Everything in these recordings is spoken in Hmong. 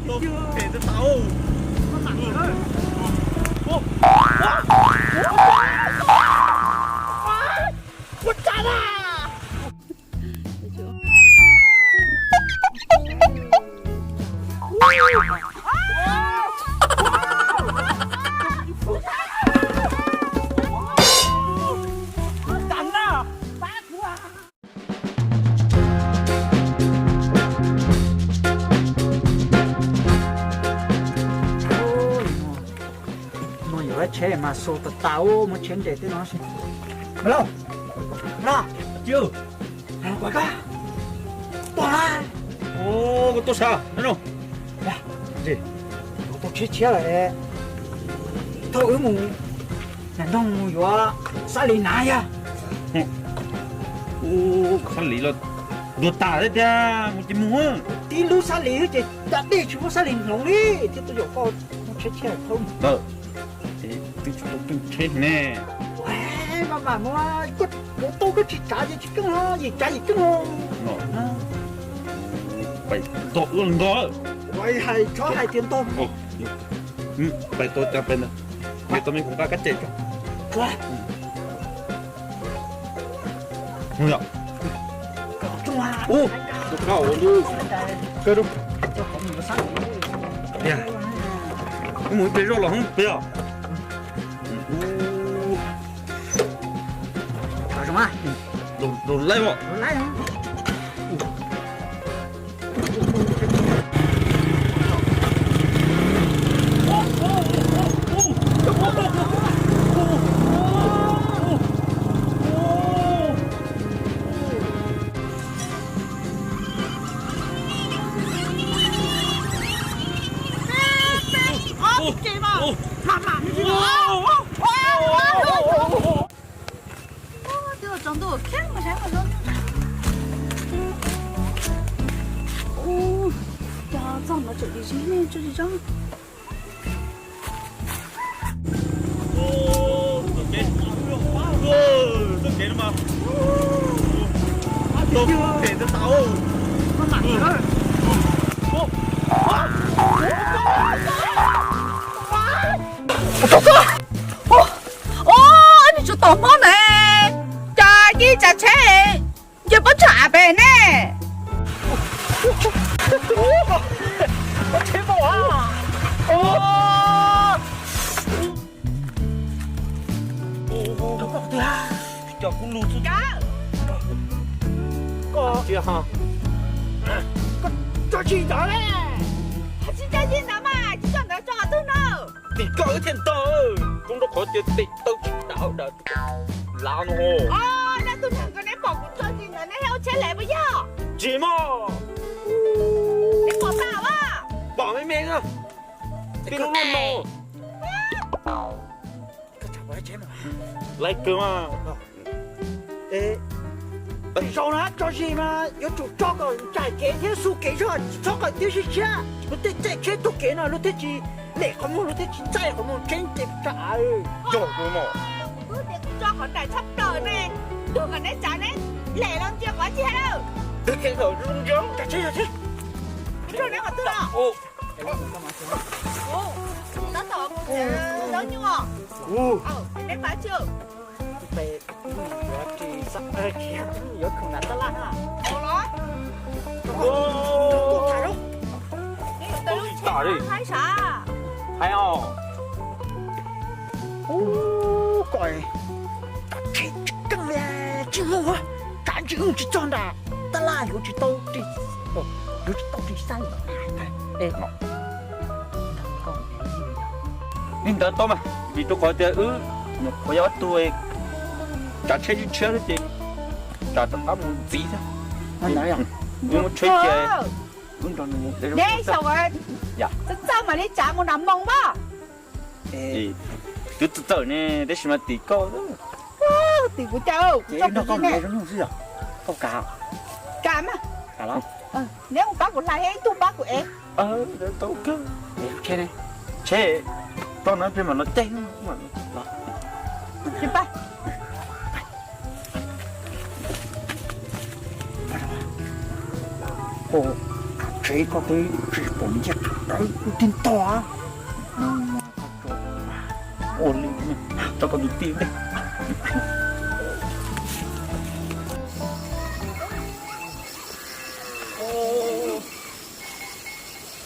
No yuav tsheb mas xu tas tas ub, muab tsheb nres tej no si. Lauj, no, kuv koj tuaj na. Koj tuaj sab no? Kuv tau tsheb tshiab lawm, thauj wb mus nram nroog mus yuav xab lis hnav yog. Xab lis los ntuag tas thiab tiag, mus ces mus. Tib lub xab lis xwb ces da dej tsis muaj xab lis hloov li thiab, tuaj zaum koj muaj tsheb tshiab thauj. Twb tsis tau keej tsheb ne. Mas mam mus, kuv tau koj tsis tsav ces tsis keej, yim tsav yim keej. Pais ntog ua ntog. Hais txhob hais tias ntog. Pais tau cas pais ntawd, yus tau me kuv nqa kab ces tso. Ub, tus qab hauv lub kawg rau. Tiag, wb mus ib pliag zoj los hoob pem os. Ub, zoo laib os. Twb tsaus ntuj khiav mas saib mas zoo. Ub, cov txog no tseem dim zis ne, tso tsis tso. Txoj kev no mas tau phem tau tau. Ua, nws tsuas tom hmob na, cas cia tsav tsheb nce pob tsag av pem ne. Koj tso tsis ntawd le. Tsis tso tsis ntawd mas tsis tso ntawd tso twg no. Tim koj wb thiaj ntog, koj nrog qhov tias tim tau tsis tau daws lav no. Os, neb tus neeg ko neb pom kuv tso tsis ntawd neb ua tsheb lawm puas yog? Tsis mog. Neb pom tau a? Pom me me na. Peb lub lub no. Laiv kawg mas. Zaum no tso zis mas yuav tsum tso kom ncaim kev thiab xu kev zog, tsis txhob kom twb siab siab. Luag tej caij tsheb taug kev no luag thiaj tsis lem qhov muag, luag thiaj tsis txaij qhov muag, tsheb nce tsa av. Yog kuv mas. Kuv twb tias kuv tso qhov nraim tshaj plaws ne, ntuag kom neb tsav neb lem los ntsia qhov tsis hais lawm. Twb kev thaum zoo zoo tsa tsheb tsa tsheb. Kuv rau neb qhov twg los? Tab tom kuv zaub nyuj. Neb pab tsis? Yuav ris xab, yuav khoom nram tab laj na. Los. Haib sav. Haib os. Ub, koj, tsheb tsis keej li, tsis muaj, tsav ntsis wb tsis txog nram tab laj yuav tsis tau ris, yuav tsis tau ris xab li. Li ntawd tau mas, vim rau qhov tias wb nyuam qhuav yog ob tug, tsav tsheb tshiab xwb ces tsav rov qab mus ntxiv thiab. Wb muab tsheb cia, wb nrog nws mus. Neb xyaum, txawj txawj mam li tsav mus nram moos mas. Twb txawj txawj ne, tab sis mas tim koj. Tim kuv cas, kuv tso kuv nrog koj mus zoo xwb yog. Koj kav? Kav mas. Neb mus pab kuv hlais, ib tug pab kuv ev. Tsheb, tsheb toj no peb mam los caij. Tsis pab. Tsev koj twb tsis pom nyiaj dawb wb thiaj ntog. Ua li, tso koj tus tij ntej.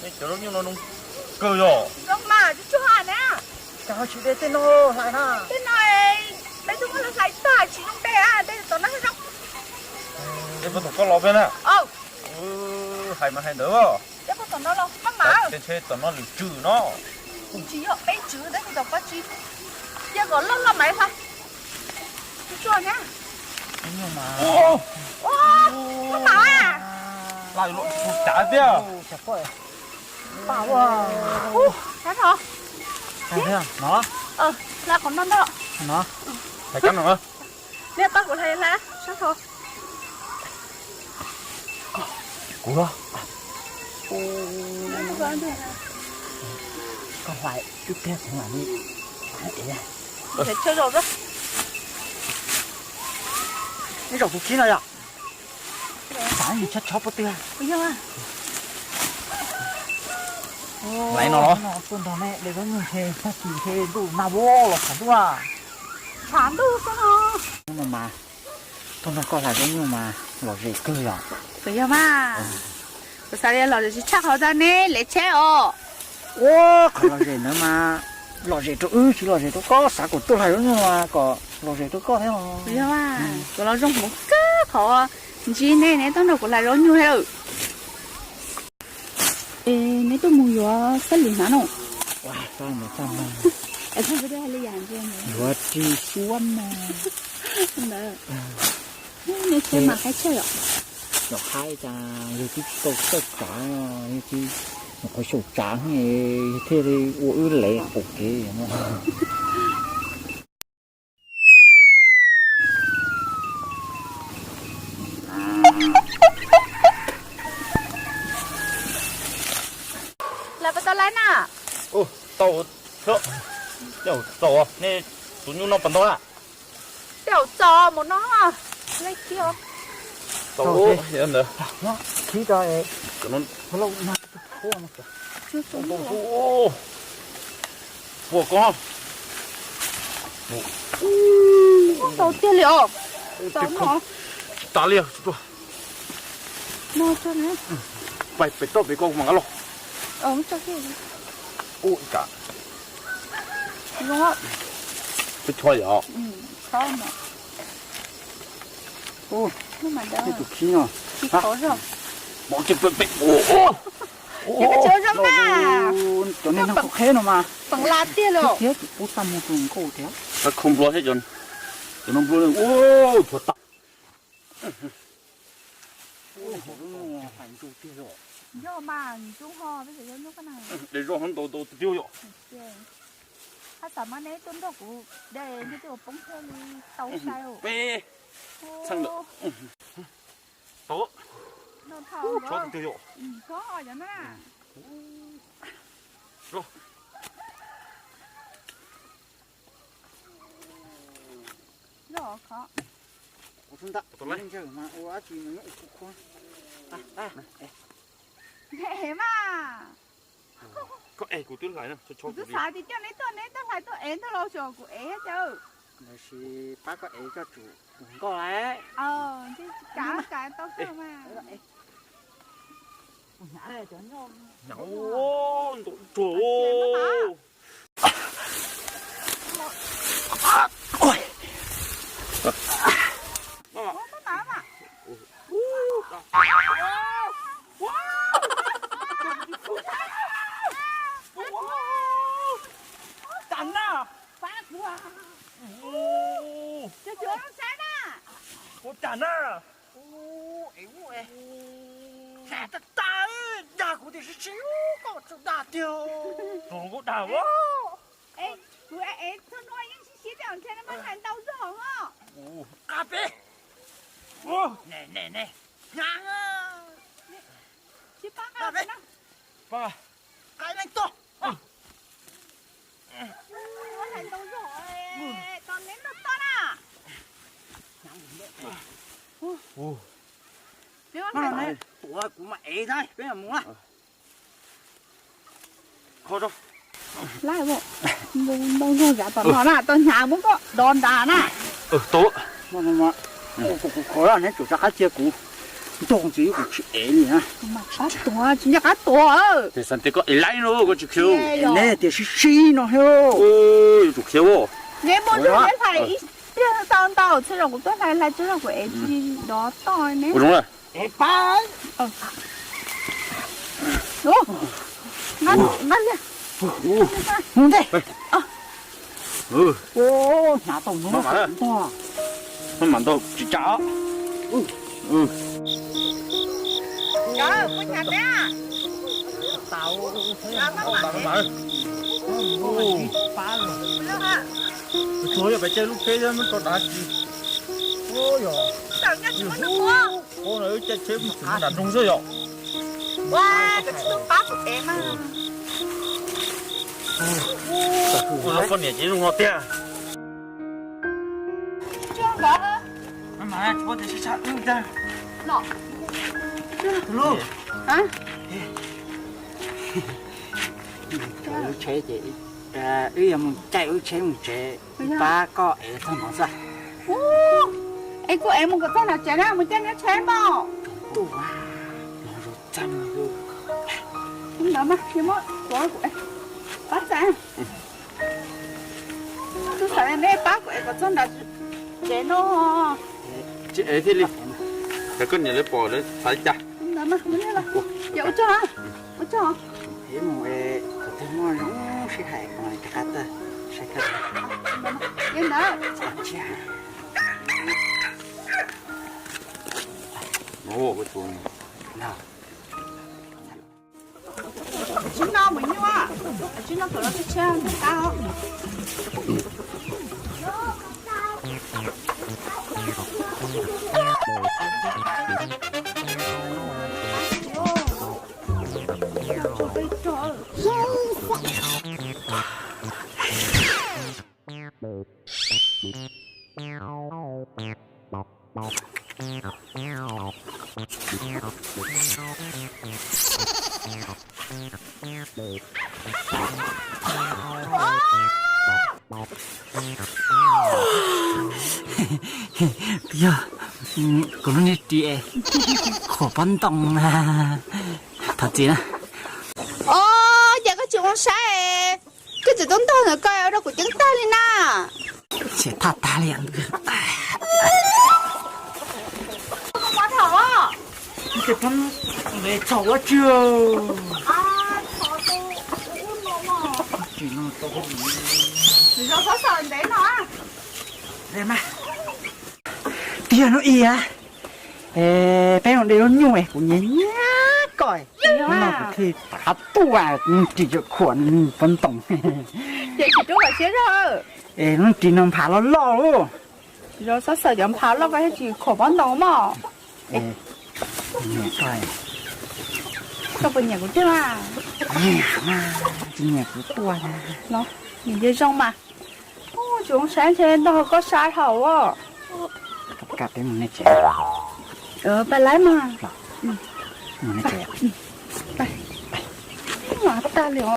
Nej cov zaub nyuj no zoo kawg yog. Zoo mas, tsuag tsuag na. Cas ho tsis de tej no hlais na? Tej no peb twb muab hlais tag tsis zoo de, de tom no zoo. Tej puag tom koj los peb na. Hais mas hais ntawd. Tej puag tom no los maj mam. Tej ntshe tom no lwm tswm no. Tsis yog peb tswv, tej puag tom pob tsib. Cia kom loj loj mas hlais. Tsuag tsuag na. Maj mam. Hlais los tsis tau cav tiag. No. Hlais qhov no ntag. No. Hlais kab no. Neb pab kuv hlais hlais sab tho. Kuv los. Koj hlais twb tiag kuv mam li. Neb zaum tus khib no yom? Xav yus chob chob puab twg? Laiv no los? Tuaj nrog nej de zaub nyuj ntshe tag kis ntshe ntuj nag voj los tshav ntuj. Tshav ntuj xwb no. Mas tuaj nrog koj hlais zaub nyuj mas lom zem kawg yom? Puas yog mas? Kuv xav tias lom zem tsis tshaj qhov ntawd ne, lem tsheb os. Ua qhov lom zem ntawd mas lom zem rau wb tsis lom zem rau koj, xav kom tuaj hlais zaub nyuj mas kom lom zem rau koj thiab os. Puas yog mas? Kuv los zoo hmoov kawg qhov ntsib neb, neb tuaj nrog kuv hlais zaub nyuj thiab. Es neb tuaj mus yuav xab lim hnav no? Yuav ris suab mas. Ntawd, neb tsheb mas haib tshaj yom. Yog haib cas yog twb tsis tau txawj tsav, yog twb nyuam qhuav xyaum tsav thiaj li ua wb lev qaum kev. Lawv puas tau lawv na? Tau, txaus, nej tus nyuj no puas ntau na? Tej zaum txaus mus no. Tau, ntawd. Khib rau. Ntau tiag li os. Tsis tas li. Pais pem toj pem koj mas nqa los. Ua ib kas. Peb chob yom. Tus khib no. Mov ces pem pem. Cov neeg no qheb no mas. Thiab tus pub txaj muag tus nkauj thiab. Khau nplua thiab cov no nplua. Tshuav tag. Yog mas, de zog ho ntau ntau tiag yom. Haj xav mas neb tuaj nrog kuv de ntshe twb ua poob thiaj li tau sai. Peb txheej lawm. Tau. Tshuav tiag yom. Los. Zog khov. Ua ntawm mas ua dab tsi mas nyob ua khua khua. Mas. Koj es kuv twb hlais na, kuv twb xav tias coj neb tuaj, neb tuaj hlais tuaj ev ntag los xyov kuv ev thiab cas. Tab sis pab koj ev koj tsum tus nkauj lawm. Kav kav tau xwb mas. Ntau ruag. Cas na. Ua cas na. Ua es ua es. Tag tag, dag kuv tiam sis tsis, koj tseem dag tiag. Tseem kuv dag. Es kuv es txog no yeej siab siab tias ntshe neb muab hlais ntau zog os. Qab peb. Ne ne ne. Tsis pab qab peb. Qab leej tuaj. Muab hlais ntau zog, tos neb nrog toj na. Neb muab hlais ntau. Kuv mam ev thiab, peb mam mus na. Laj, ntoo zog yav tom no na, tau hnyav muab koj dov nrad na. Tau. Kuv khov neb tsum rov qab cia kuv nrog ntxiv, kuv tsis ev li na. Qab tuag tsis nco qab tuag. Tes xav tias koj ev laib no koj tsis khiav. Neb tias sib sib no thiab. Yuav tsum khiav. Neb muaj neb hlais ib pliag tau ntau txhij zaum kuv tuaj hlais hlais txhij zaum kuv ev tsis dov toj ne. Ua zoo na. Ev pab. Nqa liag. Mus ntej. Hnyav tau hnub no. Maj mam ntaus tsis tsam. Tsuag yog pes caij lub tsheb muab tso dav tsis. Yog, ua no wb caij tsheb mus txog nram nroog xwb yom. Ua, koj tsis tau pab kuv ev mas. Ua no poj niam ces zoo no tiag. Mas tsis paub tias sab sab wb tag. Tus lub. Lub tsheb ces wb yuav mus caij lub tsheb mus tsev, pab koj ev txog no xwb. Es kuv ev mus kom txog nram tsev na, mus caij neb tsheb mas. Tuaj, no zoo txaj. Ntawd mas, pab txam. Kuv xav neb pab kuv ev kom txog nram tsev no. Tsis ev thiaj li. Yog koj niam lawv pom lawv xav li cas? Ntawd mas, mus li los. Ces ua tsaug, ua tsaug. Ev mus, qhov twg muaj zoo sib hais rov qab tuaj saib koj. Li ntawd. Tsis no mus nyuaj, tsis no kom los tsheb mus qab os. Yog, kuv lub niag ris qhuav pob ntoo na. Thov txim na. Os, cas koj tsis ua saib, koj tseem tuaj ntog ntawm ko ua rau kuv ceeb tag li na. Tsis thaj tag li. Ntev txog ua tsi. Zoo xov xwm ntev no. Tiag no ib, peb mus de lub nyuj kuv nyiam nyiam koj. Hnub no kuv thiaj tav tuaj, ris tseem khuam pob ntoo. Ces tsis rub kom siab zog. Es lub ris no nphav loj loj lub. Zoo xov xwm cov nphav loj koj thiaj tsis khuam pob ntoo mog. Koj puas nyiam kuv tiag mas? Tsis nyiam kuv tuaj na. Nyiam ces zoo mas. Tsis zoo saib ntshe ntog koj sab hauv. Peb mus nej tsev. Pais lawm mas. Mus nej tsev. Mas tag li os.